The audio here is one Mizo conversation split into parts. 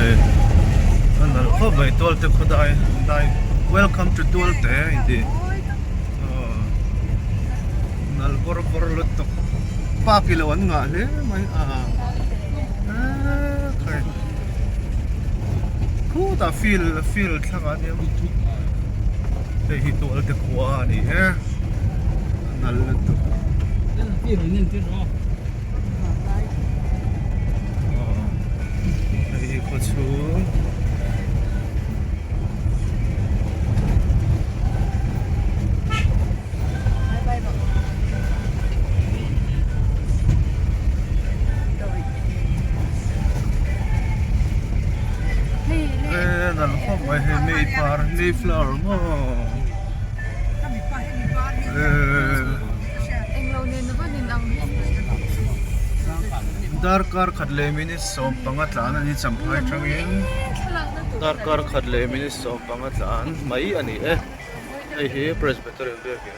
Hei a nalh khawp mai Tualte khaw dai dai welcome to Tualte a inti aw nalh bawr bawr lutuk park ilo an ngah hle mai a eee khutah field field thlangah ania hei hi Tualte khua a ni e a nalh lutuk. Hei hi khaw chhung e nalh khawp mai hei may par may flower maw e. Darkar khat leh minute 15 tlan a ni champhai atangin darkar khat leh minute 15 tlan mai a ni e hei hi Presbyterian biakin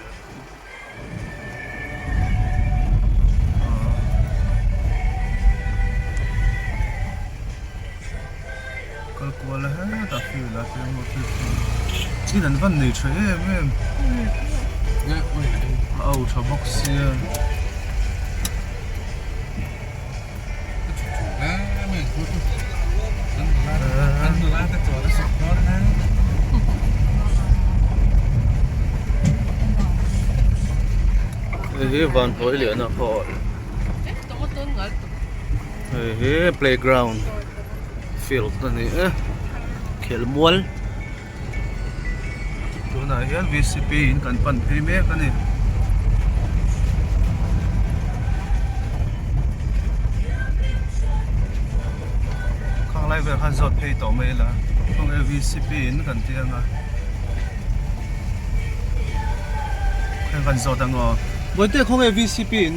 kal kual a hetah field ah te maw thil an van nei tha em em a au tha bawk sia. Hei hi vanhawi lian a hall hei hi playground field a ni e khelmual tunah hian vcp in kan pan phei mek a ni. Khang lai vel khan zawt phei tawh mai ila khawnge vcp in kan ti anga khawnge kan zawt ang aw Bawihte khawnge vcp in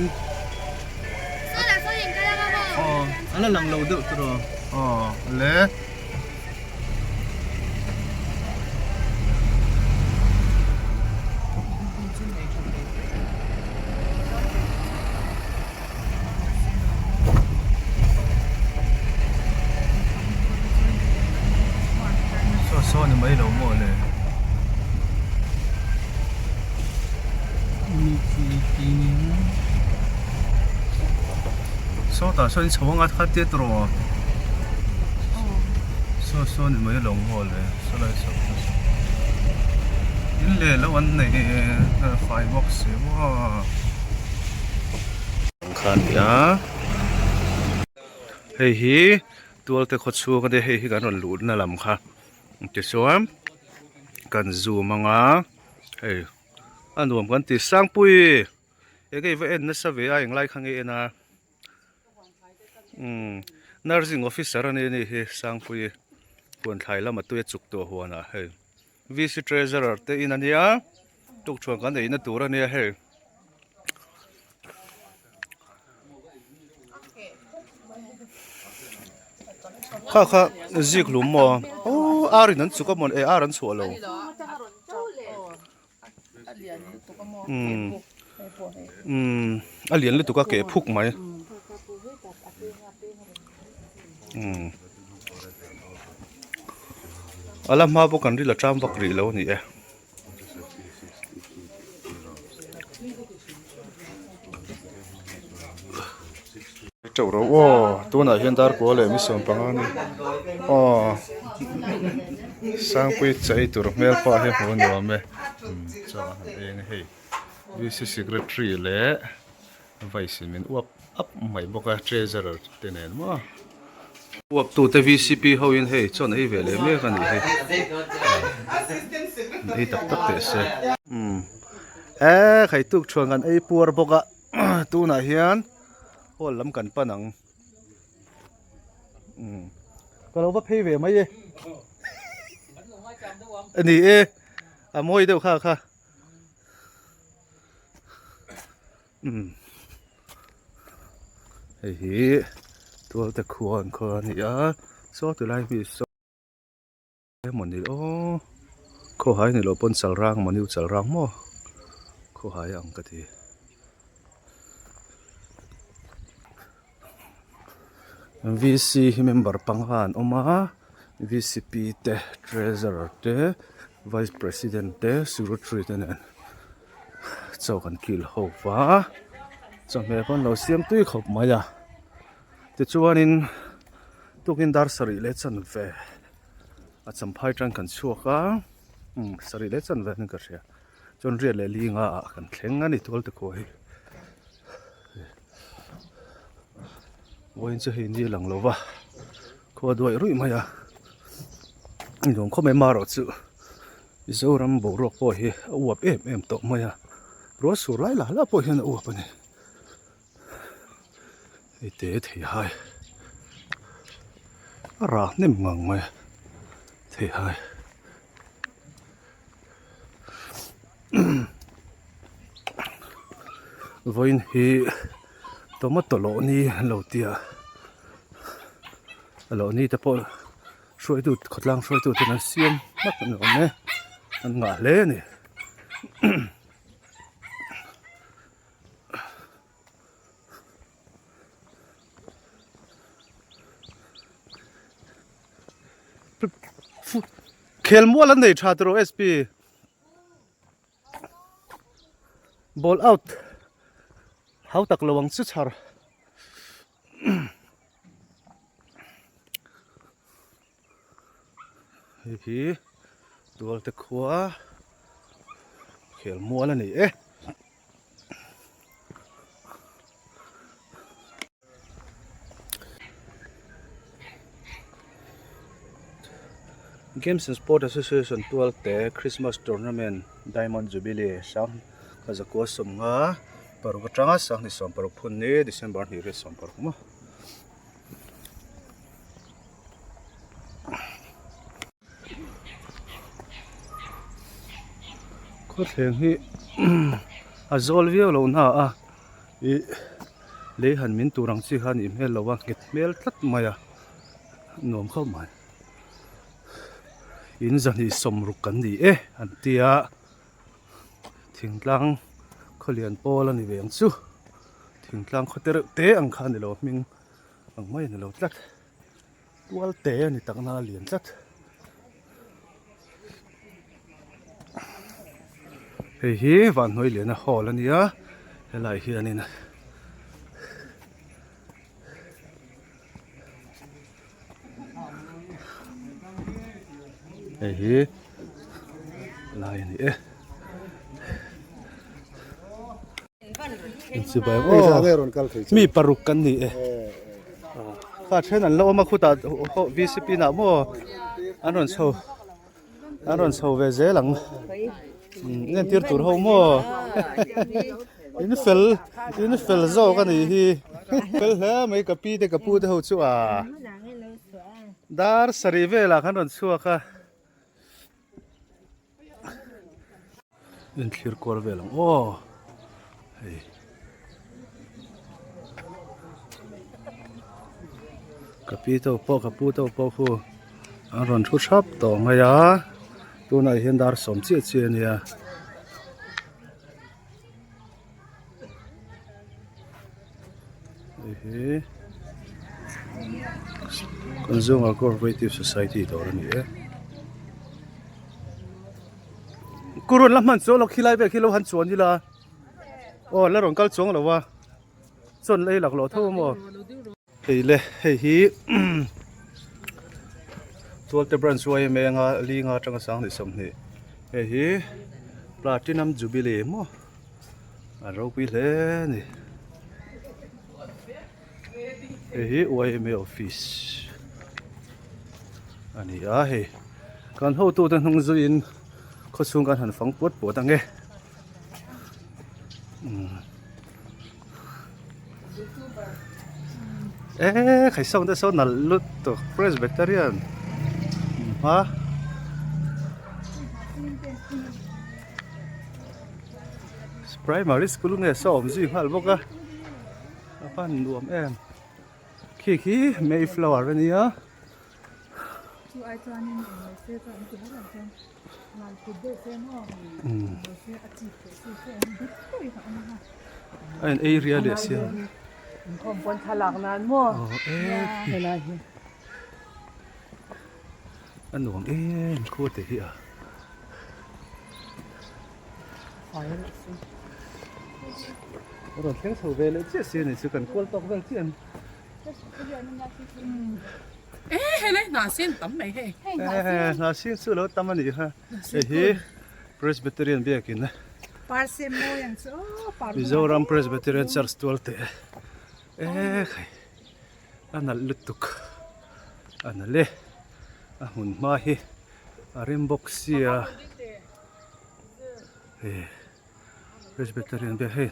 aw a la lang lo deuh tur aw aw le. Saw saw ni mai lo maw le. Sawtah sawn chho anga kha tia tawh rawh. Saw saw ni mai lo maw le sawlai chho te saw. In leh lo an nei fai bawk si maw. Ang kha a ni a. Hei hi Tualte khaw chhung a nia hei hi kan rawn luhna lam kha tichuan kan zoom anga hei a nuam kan ti Sangpui eng nge i va en nasa ve a englai kha nge i en a umm nursing officer a ni anih hi Sangpui huan thlai lama tui a chuk tawh huanah hei VC treasurer te in a nia tukṭhuan kan eina tur a nia hei. Kha kha zik hlum maw aw ar in an chuk a mawn e ar an chhuah lo umm umm a lian lutuk a keh phuk mai umm a la hma pawh kan ril a ṭam vak rih lo a ni e. Teuh ro aw tunah hian dar kua leh mi sawm panga a ni aw sangpui chei tur hmel pah hi hmuh a nuam e chuan a han eng a hei VC secretary leh vice in min uap ap mai bawk a treasurer te nen maw uap tu te VCP ho in hei chuan ei ve leh mek a nih hi an ei tak tak teh se umm e khai tuk thuan kan ei puar bawk a tunah hian hall lam kan pan ang umm ka lo va phei ve mai e a ni e a mawi deuh kha kha. Umm hei hi tualte khua an khaw a ni a saw ti lai hi saw emawni aw khawhai ni loh pawn chalrang emaw new chalrang maw khawhai a ang ka ti. VC hi member panga an awm a VCP te treasurer te vice president te secretary te nen chaw kan kil ho va chawhmeh pawh an lo siam tui khawp mai a tichuanin tukin dar sarih leh chanve a champhai tan kan chhuak a umm sarih leh chanve niin ka hria chuan riat leh linga ah kan thleng a ni tual te khuai hi. Vawiin chu hei ni a lang lo va khua duai ruih mai a nuam khawp mai marawh chu Mizoram boruak pawh hi a uap em em tawh mai a ruah sur lai lah lah pawh hian a uap a ni hei te theihai a rah hnem ngang mai a theihai. Vawiin hi tomato lawh ni an lo ti a a lawh ni te pawh hruaitu khawtlang hruaitu ten an siam hmak a ni awm e an ngah hle a ni. Khelmual an nei tha tawh SP ball out hau tak lo ang chu chhar hei hi tualte khua khelmual a ni e. Games and Sport Association tualte Christmas Tournament Diamond Jubilee sang kha zakua sawmnga paruk atanga sanghnih sawmparuk phun ni December hnih riat sawmparuk maw. Khawthleng hi a zawl viau loh na a ih lei han min tur ang chi kha a nih hmel lo a nghet hmel tlat mai a nuam khawp mai in zahnih sawmruk kan ni e an tia thingtlang khawlian pawl a ni ve ang chu thingtlang khaw te reuh te ang kha a ni lo hming ang mai a ni lo tlat. Tual te a ni tak na a lian tlat. Hei hi Vanhnuai Liana hall a nia helai hianin hei hi lai a ni e. Mi paruk kan ni e kha then an la awm a khutah vcp nah maw an rawn chho an rawn chho ve zel ang entir tur ho maw in fel in fel zawk a nih hi fel hle mai ka pi te ka pu te ho chu a dar sarih velah khan rawn chhuak a. Inthlir kual vel ang aw hei ka pi te pawh ka pu te pawh khu an rawn thu thap tawh mai a tunah hian dar sawm chiah chiah a nia. Hei hi Consumer Cooperative Society dawr a ni e. Kurun la hman chuang lo khi lai vel khi lo han chuan ila aw la rawn kal chuang lo a chuan lei lak loh tho a maw. Hei le hei hi Tualte branch yma anga linga atanga sanghnih sawmhnih hei hi Platinum Jubilee maw a ropui hle a ni hei hi yma office a ni a hei kan hotute hnung zuiin khawchhung kan han fang puat puat ang e. Eee khai sawng te saw nalh lutuk Presbyterian hma primary school nge saw awm zui nghal bawk a a van nuam em khi khi mayflower a nia. A in ei ria leh sia. Inkhawm pawn thlalak nan maw helai hi. A nuam em khua te hi a. A rawn thleng chho ve leh chiah si a ni chu kan kual tawk vel chiah a ni. E helai hnah sen tam mai hei. Hnah sen chu a lo tam a nih kha. Hei hi Presbyterian biakin a. Mizoram Presbyterian Church tual teh e khai a nalh lutuk a nalh e a hmun hma hi a rem bawk sia hei Presbyterian biak hei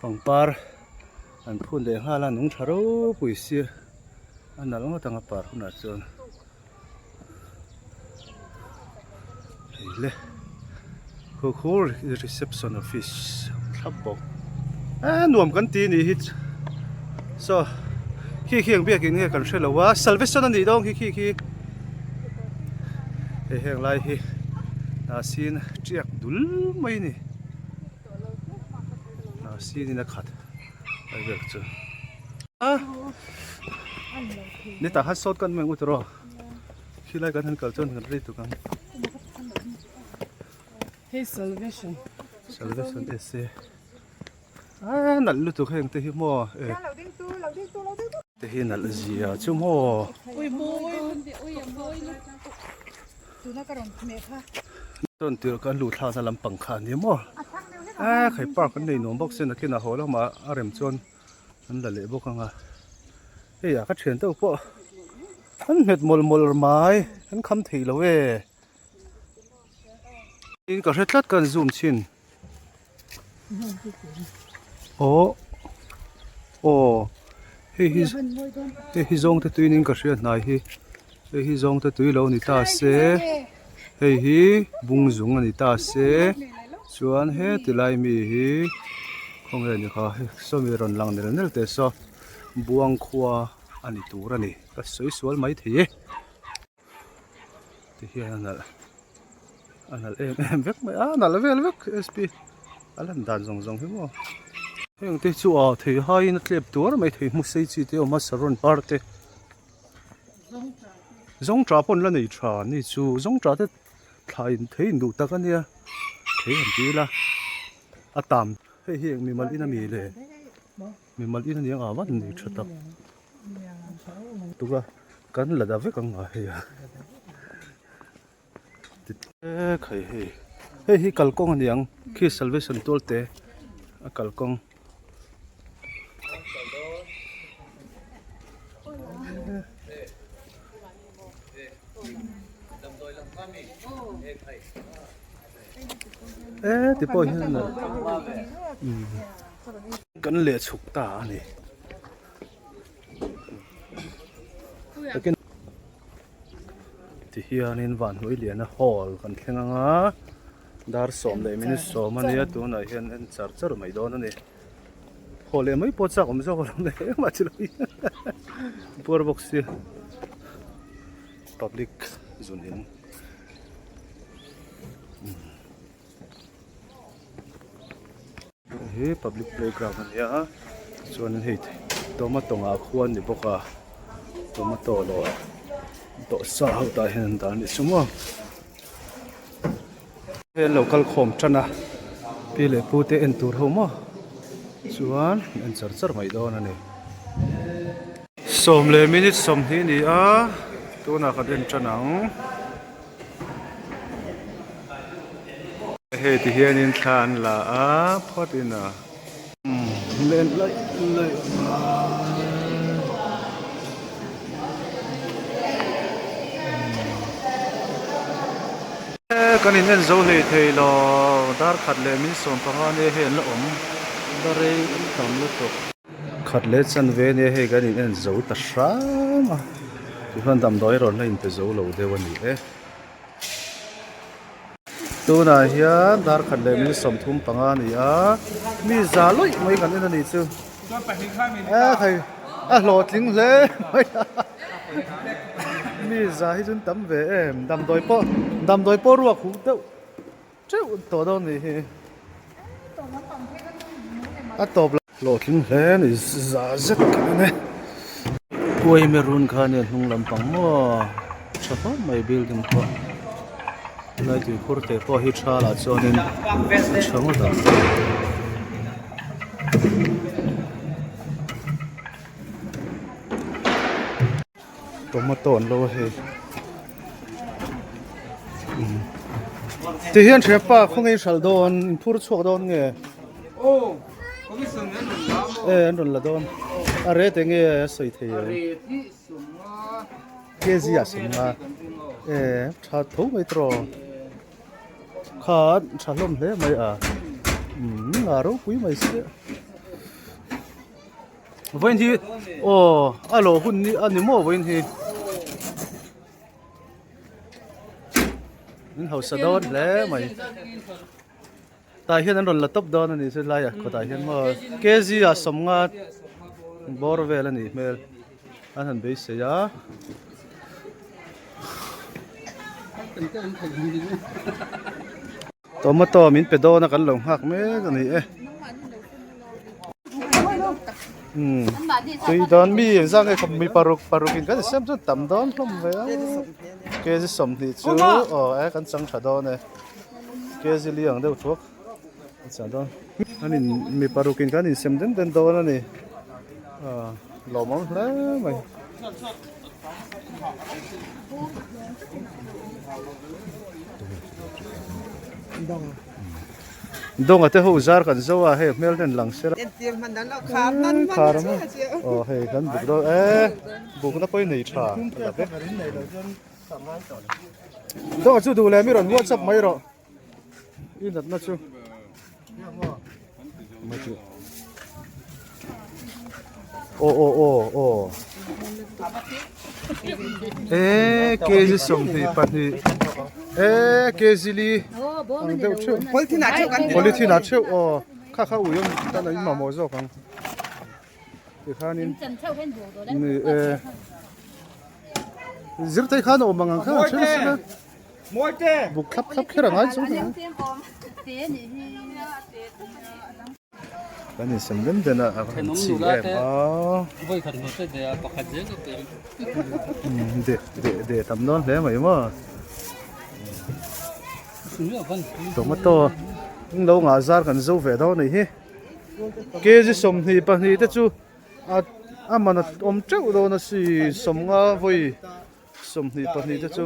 pangpar an phun leh nghal a nung tha ropui sia a nalh ngawt ang a par hunah chuan. Hei le khu khu reception office thlap bawk eh nuam kan ti nih hi saw khi khi ang biakin nge kan hre lo a salvation a nih dawn khi khi khi hei heng lai hi hnahsin tiak dul mai a ni hnahsin in a khat lai vel chu a. Ni tah khan sawt kan meng u tawh khi lai kan han kal chuan kan rei tuk ang. Hei salvation. Salvation ese. A nalh lutuk heng te hi maw e. Te hi nalh zia chu maw. Ui mawi ui a mawi lutuk. Tuna ka rawn hmeh kha. Chuan tirh kan luh thlakna lampang kha a ni maw. A khai park an nei nuam bawk sin a khin a haw lamah a rem chuan. An la leh bawk ang a, hei ah ka thian deuh pawh an nghet mawlh mawlh mai an kham thei lo e. Tin ka hre tlat ka zoom chhin aw aw hei hi hei hi zawng te tuin in ka hria hnai hi hei hi zawng te tui lo ni ta se hei hi bung zung a ni ta se chuan heti lai mi hi khawnge ni kha hei sawmi rawn lang nel nel teh saw buang khua a ni tur a ni ka sawi sual mai thei e ti hian a nalh a nalh em em vek mai a nalh vel vek sp a lan dan zawng zawng hi maw heng te chu a thei haiin a tlep tuar mai thei hmu sei chi te a awm a saron par te. Zawngṭah pawh an la nei ṭha a ni chu zawngṭah te thla in thei in duh tak a nia thei han ti ila a tam hei hi eng mimal in a mi le mimal in a ni ang a van nei ṭha tak tuk a kan la da vek ang a hei a khai hei hei hi kalkawng a ni ang khi salvation tual te a kalkawng. E ti pawh hian kan leh chhuk ta a ni. Tihianin Vanhnuai Liana Hall kan thleng ang a, dar sawm leh minute sawm a nia tunah hian en char char mai dawn a ni. Haw leh mai pawh chak awm zawk alawm le engmah chi lo hi buar bawk sia public zun in. Hei hi public playground a ni a chuanin hei tomato ngah khua a ni bawk a tomato leh dawhsa ho tah hian an dah a nih chu maw hei an lo kal khawm tan a pi leh pu te en tur ho maw chuan en char char mai dawn a ni. Sawm leh minute 20 a ni a tunah kan en tan ang. Hei ti hianin thla an la a phawt in a len laih laih mai. Kan in en zo hlei thei lo dar khat leh min 15 ania hei an la awm la rei tam lutuk. Khat leh chanve ania hei kan in en zo ta hram a tichuan damdawi rawn la inpe zo lo deuh a ni e. Tunah hian dar khat leh minute 35 a ni a mi za lawih mai kan en a ni chu a hei a hlawhtling hle mai a mi za hi chu an tam ve em damdawi pawh damdawi pawh ruak huh deuh teuh tawh dawn a nih hi a tawp. Hlawhtling hle a ni za zet kan en e. Uaime run kha nia hnung lampang maw tha hlawm mai building pawh helai tuikhur te pawh hi tha lah chuanin a tha ngawt ang. Tomato an lo a hei ti hian thianpa khawnge i hralh dawn in phur chhuak dawn nge e an rawn la dawn a rate enge a sawi thei em kg ah sawmnga e tha tho mai tawh kha tha hlawm hle mai a umm a ropui mai sia. Vawiin hi aw a lo hun ni a ni maw vawiin hi in hausa dawn hle mai tah hian an rawn la tawp dawn a ni chu lai ah kawtah hian maw kg ah sawmnga bawr vel a nih hmel an han beisei a. Tomato min pe dawn a kan lo nghak mek a ni e. Umm tui dawn mi engzah nge mi paruk paruk in kan siam chuan tam dawn hlawm ve a kg 20 chu aw e kan chang tha dawn e kg li ang deuh thuak kan chang dawn an in mi paruk in kan insem den den dawn a ni ah lawmawm hle mai. Dawnga te ho zar kan zo a hei hmel ten lang sela khar a aw hei kan buk dawn e bukna pawh i nei tha la vek Dawnga chu duh leh mi rawn whatsapp mai rawh i natna chu aw aw aw aw e kg 22 e kg li ang deuh theuh polythene ah theuh aw kha kha ui awm tan a in mamawh zawk ang tikhanin ni e zirtei khan a awm ang ang kha a then a buk thlap thlap kher a ngai chu kan insem den den a a han chhi em a de de de tam dawn hle mai maw tomato lo ngah zar kan zo ve dawn a nih hi kg 22 te chu a a man a awm teuh dawn a si 50 vawi 22 te chu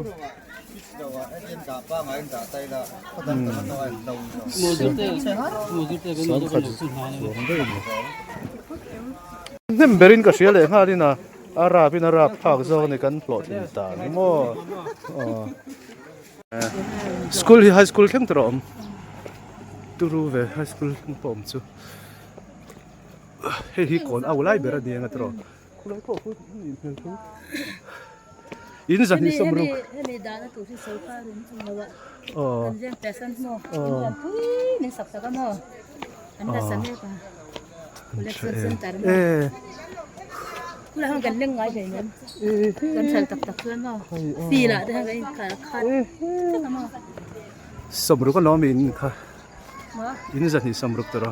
hnem berin ka hria leh nghalin a a rap in a rap phak zawk a ni kan hlawhtlin ta ni maw school hi high school thleng tur a awm turu ve high school thleng pawh awm chu hei hi kawn au lai ber a ni ang a tiraw. Khulai pawh khu nih hmel thu. In zahnih sawmruk. Hemi dahna tur hi sorkar in chung lo a. Aw. Kan veng pesan maw. In lian pui min sak sak a maw. An la sa mek a. Collection center maw. Eh. Khulai hon kan leng ngai hlei nem. Kan thal tak tak chuan maw. Field ah te khan kan in khar khat vek a maw. Sawmruk a lawm in kha. In zahnih sawmruk tur a.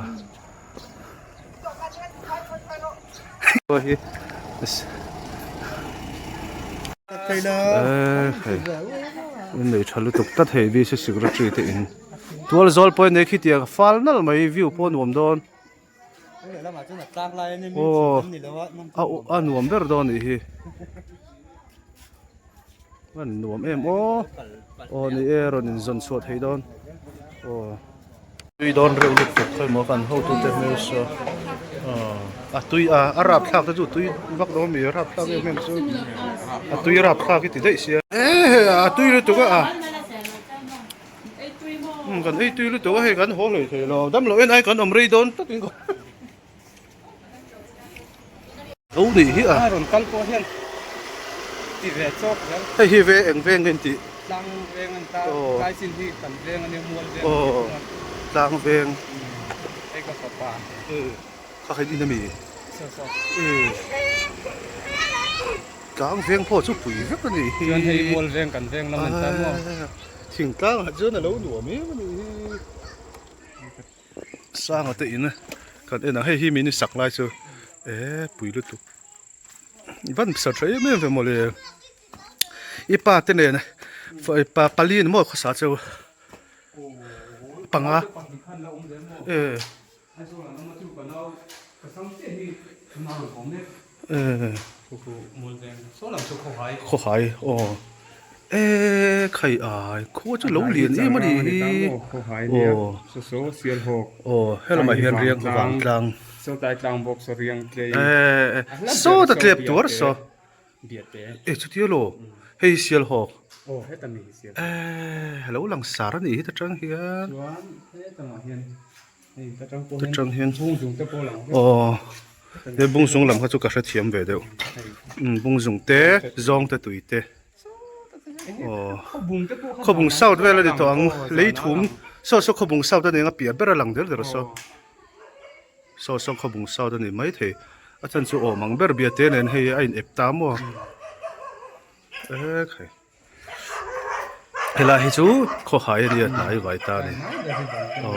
Innei tha lutuk tlat hei VC secretary te in tual zawl pawh nei khi tiang fal nalh mai view pawh a nuam dawn aw a nuam ber dawn anih hi a nuam em aw aw ni e rawn inzawn chhuah thei dawn aw. Tui dawn reuh lutuk khawi maw kan hotute hmel saw a tui a a rapthlak te chu tui vak lo ami a rapthlak em em chu a tui rapthlak i ti daih sia e a tui lutuk a um kan ei tui lutuk a hei kan haw hlei thei lo dam loh en ai kan awm rei dawn tak in lo nih hi a rawn kal pawh hian ti ve chawk zel hei hi ve eng veng nge tih tlang veng an ta tlai chin hi kan veng ania mual veng tlang veng hei ka fapa kha kha in ami tlang veng pawh chu pui vek ani hi chuan hei mual veng kan veng lam an ta maw thingtlang ah chuan alo nuam em ani hi. Sanga te in Kan en ang hei hi min sak lai chu eh pui lutuk i van sa tha em em ve mawle i pa te nen pa pali ni maw khawsa cheu panga eh eh khawhai aw eh khai ai khua chu lo lian em a ni hi aw Aw helamah hian riang vang tlang. Eh saw ta tlep tuar saw. Eh chutia lo hei sial hawk. Eh lo lang sar a nih hi ta tang hian. Ta tang hian aw he bungzung lam kha chu ka hrethiam ve deuh. Bungzung te zawng te tui te. Khawbung south vel a ni tawh ang leithum saw saw khawbung south a ni ang a piah ber a lang der der saw saw saw khawbung south a ni maithei a chan chu awm ang ber biate nen hei a in ep ta maw e khai helai hi chu khawhai a nia hnai vai ta a ni aw.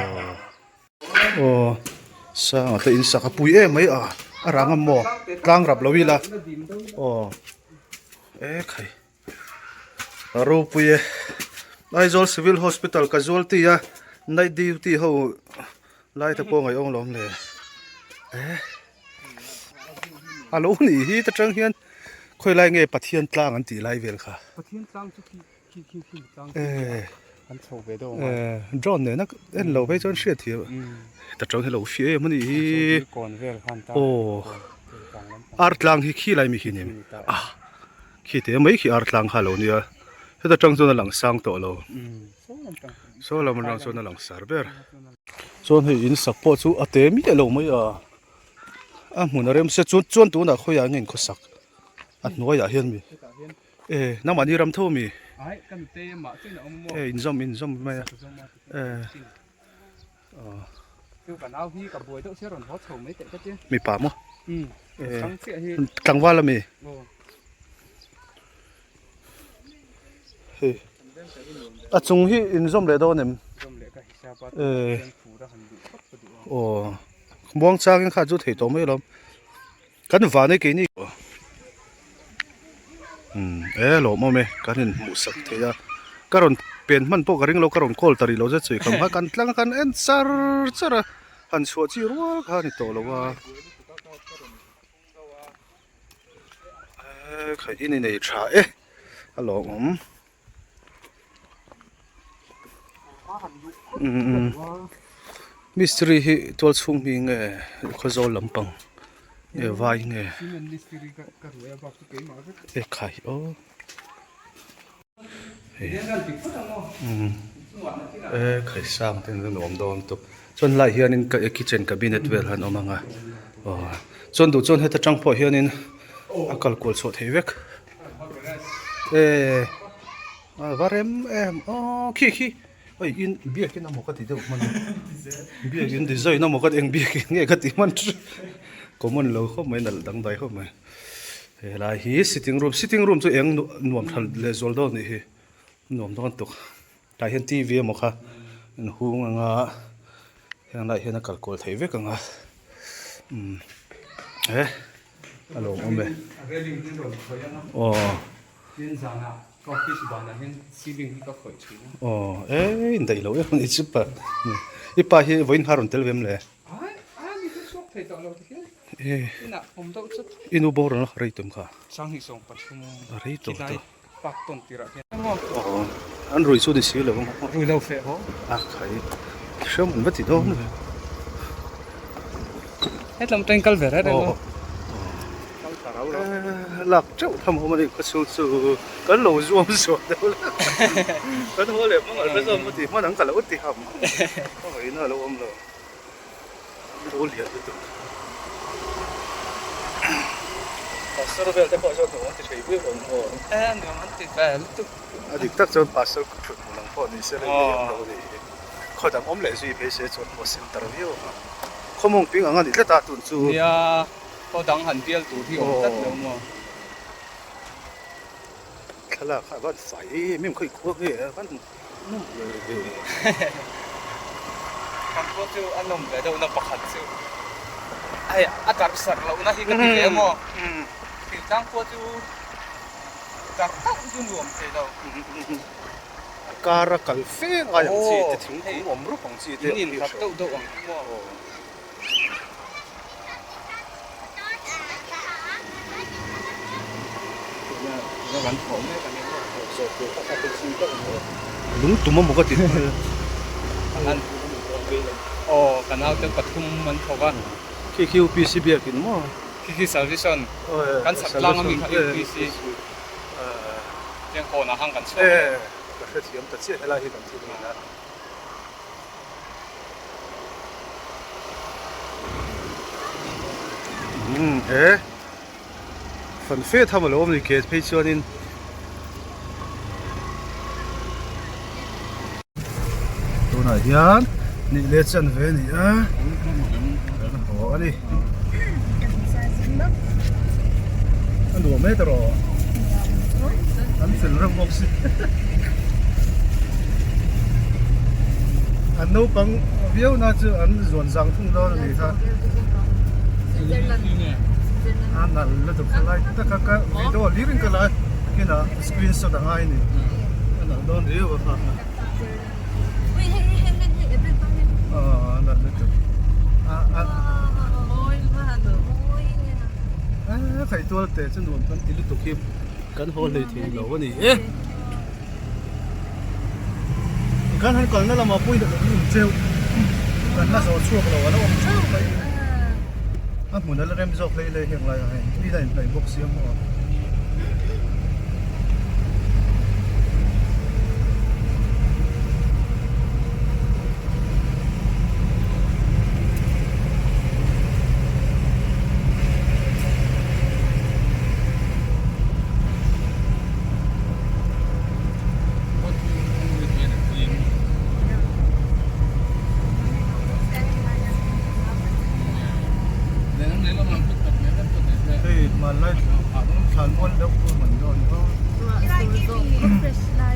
Aw sanga te in sak a pui em mai a a rang a maw tlang rap lo ila aw e khai a ropui e Aizawl civil hospital casualty a night duty ho lai te pawh ngaih awm lo le e a lo nih hi ta tang hian khawi lai nge Pathian tlang an tih lai vel kha Pathian tlang chu khi Khi khi khi tlang eh an chho ve deuh ang a. Eh drone nena en lo phei chuan hriat thiam ta tang hi lo fia em a nih hi. Kawn vel khan ta. Aw ar tlang hi khi lai mi khi nen a khi te mai khi ar tlang kha lo nia heta tang chuan a lang sang tawh lo saw lam atang chuan a lang sar ber chuan hei in sak pawh chu a te miah lo mai a a hmun a rem se chuan chuan tunah khawiah nge inkhawsak a hnuaiah hian mi. Eh nangmah ni ram tho mi ai kan te mah chen a awm maw eh inzawm inzawm mai a eh aw chu ka nau hi ka buai deuh sia rawn haw chho mai teh ka tia mipa maw um eh chang chiah hi tlangval ami aw hei a chung hi inzawm leh dawn em zawm leh ka hisap a eh chuan phur a han duh phawt ka duh a aw muang changin kha chu thei tawh mai alawm Kan van e keini umm e lawm awm e kan in hmuh sak thei a ka rawn pen hman pawh ka ring lo ka rawn call ta rih lo zet sawi kham kha kan tlang a kan en char char a han chhuah chi rual kha a ni tawh lo a e khaih in i nei tha e a lawmawm. Mistiri hi tual chhung mi nge khawzawl lampang nge vai nge e khai aw e khai sang te an awm dawn lutuk chuan helaiah hianin kitchen cabinet vel han awm ang a aw chuan duh chuan heta tang pawh hianin a kal kual chhuah theih vek. Eh a va rem em aw khi khi hei in biakin amaw ka ti deuh hman a biakin design amaw ka ti eng biakin nge ka ti hman common lo khawp mai nalh dangdai khawp mai helai hi sitting room sitting room chu eng nuam tha leh zual dawn anih hi nuam dawn tuk tah hian t v emaw kha an hung ang a heng laiah hian a kal kual theih vek ang a umm eh. A lo awm e. Aw. Aw e indaih lo em ani chu pa. I pa hi vawiin kha a rawn tel ve em le? E. I nu boral a rei tawh em kha? A rei tawh tawh. Aw an rui chu ni si lo ang. A khai hriam an va ti dawn ve. Hetlam atangin kal ve reng reng a. Lak teuh tham awm a ni khaw chhung chu kan lo zuam zuam deuh la kan haw leh hmang alh zawm a ti hman ang ka lo ti ham ka vawiin a lo awm lo lo lian lutuk pastor vel te pawh chuan nuam an ti thei viau ang maw e nuam an ti ve lutuk a dik tak chuan pastor thut hmun ang pawh ni se la in awm lo a ni khaw dang awm leh zui phei se chuan maw sim tar viau ang a khaw mawng ping ang a ni tlat a tun chu nia khaw dang han bial tur hi awm tlat lo maw thlalak kha a van fai em em khawi khua nge a van nawm ve ve kan khua chu a nawm ve deuh na pakhat chu. Hei a darh sarh lohna hi ka ti ve maw? Thingtlang khua chu darh deuh chu nuam thei lo. A kar a kal fe ngai ang chi te thingkung awm rup ang chi te in inhlat deuh deuh ang chu maw? Lungtum a maw ka ti Aw ka naute pathum an thawk a. Khi khi UPC biakin maw? Khi khi salvation kan sak tlang ami kha UPC tiang kawnah hang kan chhuak leh. Ka hrethiam ta chiah helai hi kan thil nen a. Umm he fan fe tham alo awm ni ke phei chuanin tunah hian nih leh chan ve a ni a kan haw a ni a nuam e tawh an fel reuh bawk si. An naupang viau na chu an zuan zang thung dawn a ni kha. A nalh lutuk kha lai taka ka video hlir in ka la kinah screenshot a ngai a ni. A nalh dawn riau a kha. Aw a nalh lutuk. A a a khaihtual teh chu nuam kan ti lutuk hi kan haw hlei thei lo a ni e. Tikhan han kalna lamah pawh in awm teuh kan la zawh chhuak lo a la awm teuh mai a hmun a la rem zawk hlei hlei heng laiah hian tui la inhnaih bawk sia maw. Hei hmanlai thlanmual deuh tur man dawn kha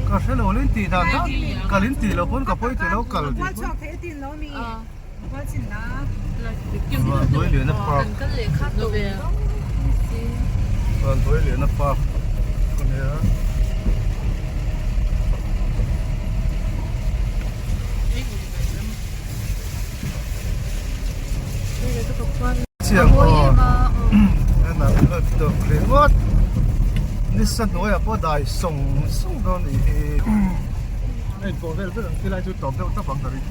ka hre lo lin tih dan dan kal in tih loh pawn ka pawi tih lo kal tih pawn Vanduailiana park Vanduailiana park a nia. Chiang aw a tawp ringawt nisa hnuaiah pawh dai sawng sawng dawn a nih hi. A inpawh vel vel ang khi lai chu tawp deuh tawp ang ka ring.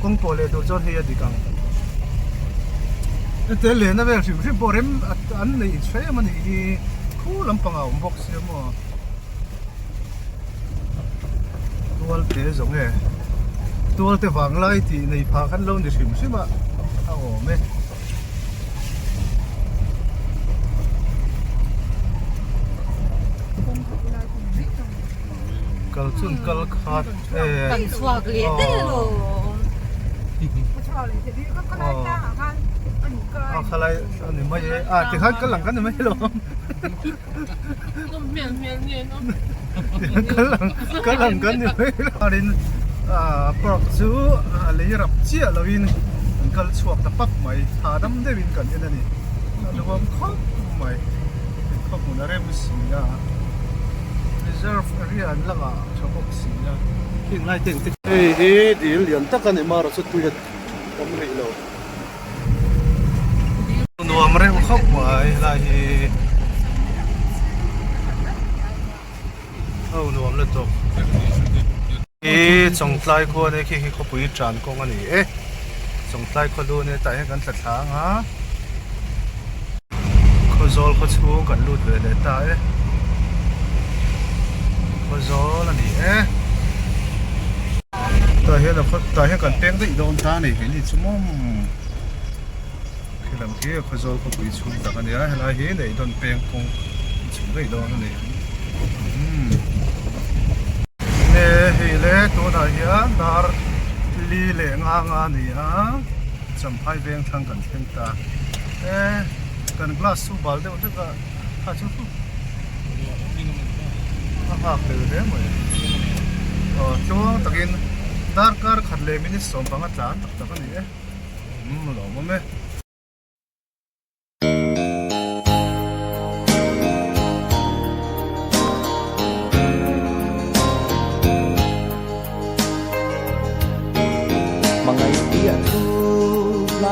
Kawng pawh leh tur chuan hei a dik ang. Hetiang lehna vel hrim hrim pawh rem an neih tha em a nih hi khu lampang a awm bawk sia maw. Tual te zawng e. Tual te vang lai tih nei phah khan lo ni hrim hrim a a awm e. Kal chun kal khat e. Kan chhuak leh daih alo. A khalai ani mai e. A tikhan kal ang kan ni mai lo. Kal ang kal ang kan ni mai lo. Arin park chu a lei rap chiah lovin an kal chhuak ta pap mai. Hahdam deuhin kan en a ni. A nuam khawp mai. Khaw hmun a rem si a. Reserve area an lang ah tha bawk si a heng lai te engte hei hi dil lian tak a ni marawh chu tui a awm rih lo nuam reuh khawp mai helai hi ho nuam lutuk hi chawngtlai khua ania khi khi khawpui tan kawng a ni e chawngtlai khaw lu ania tah hian kan tla thlang a. Khawzawl khaw chhung kan lut ve leh ta e Khawzawl a ni e tah hian a khaw tah hian kan peng daih dawn ta a ni hei ni chu maw khi lam khi Khawzawl khawpui chhung tak a ni a helai hi Neihdawn peng kawng chhung daih dawn a ni umm hei le tunah hian dar li leh nga nga a ni a. Champhai veng thlang kan thleng ta e kan glass chu bal deuh hlek a kha chu a nghak hlel hle mai aw tluang takin darkar khat leh minute 15 tlan tak tak a ni e umm a lawmawm e.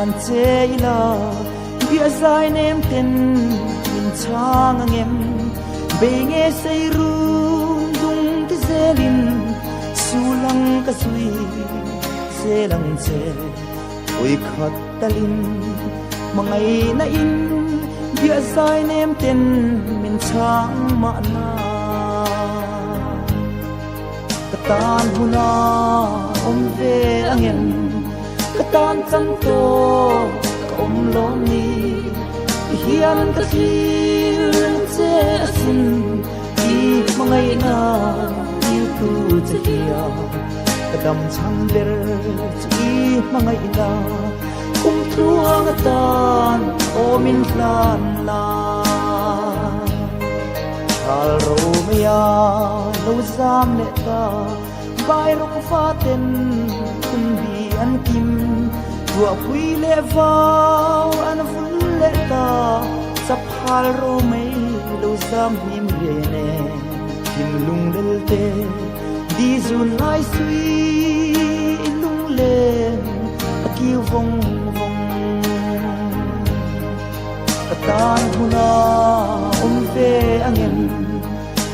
Hlan che ila bia zai nem ten min chhang angem bei nge sei run dung ti zelin sulang ka zui zelang che ui khat talin mangai na in bia zai nem ten min chhang ma na ka tan huna om ve angem ka tan chan to ka om lawm ni hian ka thlir che asin i hmangaihna dil tu che hia ka dam chhan ber chu i hmangaihna kum tluang atan awm in hlan la. Thal ro mai a lo zam leh ta vai rawk fa ten hun bi an kim ruahpui leh vau an vul leh ta chaphal ro mai lo zam hnim riai nen thinlung lel te di zun lai sui lunglen a kiu vawng vawng. Ka tan hmuna awm ve angem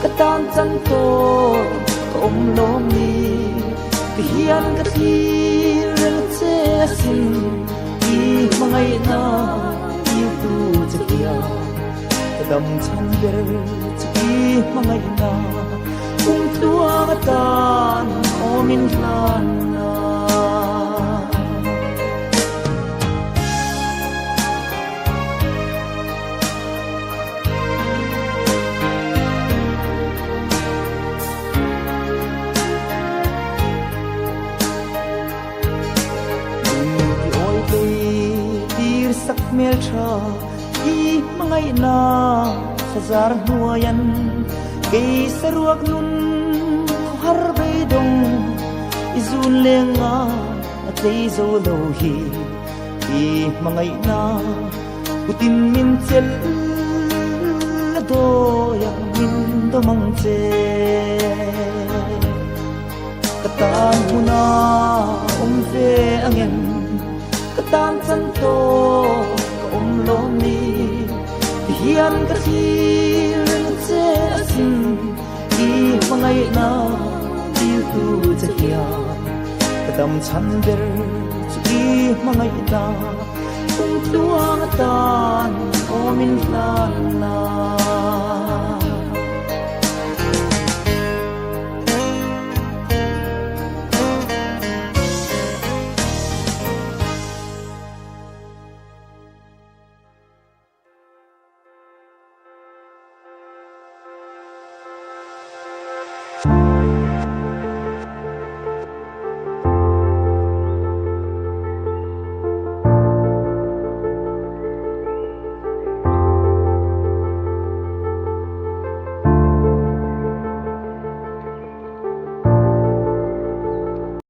ka tan chan tawh ka awm lawm ni ti hian ka thlir reng che asin i hmangaihna tir tu che hian ka dam chhan ber chu i hmangaihna kum tluang atan awmin hlan a. Tir sak hmel tha i hmangaihna thazar hnuaian kei saruak nun khawhar beidawng i zun lenga a tlei zo lo hi i hmangaihna kutin min chelh la dawi ang min dawm ang che. Ka tan hmuna awm ve angem ka tan chan tawh ka awm lawm ni ti hian ka thlir reng che asin i hmangaihna dil tu che hian ka dam chhan ber chu i hmangaihna kum tluang atan awmin hlan la.